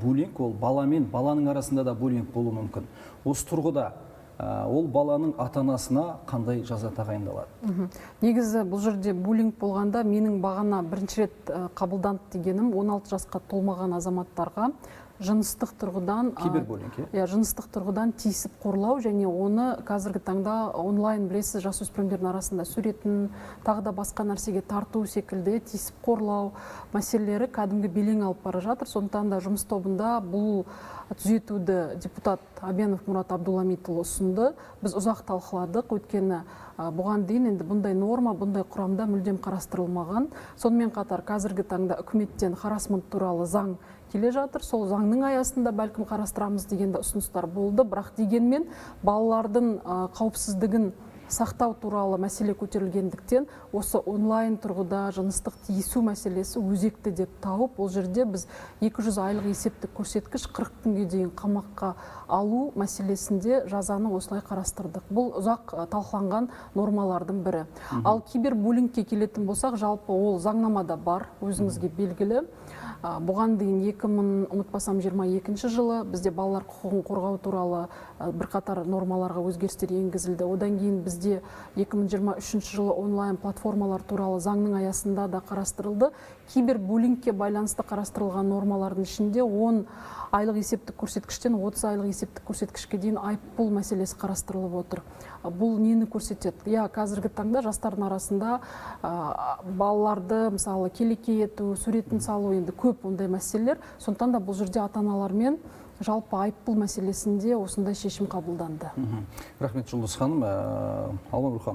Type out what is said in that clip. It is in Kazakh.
Буллинг ол бала мен баланың арасында да буллинг болуы мүмкін. Осы тұрғыда ол баланың ата анасына қандай жаза тағайындалады? Негізі бұл жерде буллинг болғанда, менің бағана бірінші рет қабылданды дегенім 16 жасқа толмаған азаматтарға жыныстық тұрғыдан Кибербуллинг, иә? Иә, жыныстық тұрғыдан тиісіп қорлау және оны қазіргі таңда онлайн, білесіз, жасөспірімдердің арасында суретін, тағы да басқа нәрсеге тарту секілді тиісіп қорлау мәселелері кәдімгі белең алып бара жатыр. Сондықтан да жұмыс тобында бұл түзетуді депутат Абенов Мұрат Абдуламитұлы ұсынды. Біз ұзақ талқыладық, өйткені бұған дейін енді бұндай норма, бұндай құрамда мүлдем қарастырылмаған. Сонымен қатар қазіргі таңда үкіметтен харасмент туралы заң келе жатыр. Сол заңның аясында бәлкім қарастырамыз деген де ұсыныстар болды. Бірақ дегенмен балалардың қауіпсіздігін сақтау туралы мәселе көтерілгендіктен, осы онлайн тұрғыда жыныстық тиісу мәселесі өзекті деп тауып, ол жерде біз 200 айлық есептік көрсеткіш, 40 күнге дейін қамаққа алу мәселесінде жазаны осылай қарастырдық. Бұл ұзақ талқыланған нормалардың бірі. Ал кибербуллингке келетін болсақ, жалпы ол заңнамада бар, өзіңізге белгілі. Бұған дейін 2000, ұмытпасам, 22 жылы бізде балалар құқығын қорғау туралы бірқатар нормаларға өзгерістер енгізілді. Одан кейін бізде 2023 жылы онлайн платформалар туралы заңның аясында да қарастырылды. Кибербуллингке байланысты қарастырылған нормалардың ішінде 10 айлық есептік көрсеткіштен 30 айлық есептік көрсеткішке дейін айыппұл мәселесі қарастырылып отыр. Бұл нені көрсетеді? Иә, қазіргі таңда жастардың арасында балаларды, мысалы, келеке ету, суретін салу, енді көп ондай мәселелер. Сондықтан да бұл жерде ата аналармен жалпы айыппұл мәселесінде осындай шешім қабылданды. Рахмет, Жұлдыз ханым. Алмагүл ханым.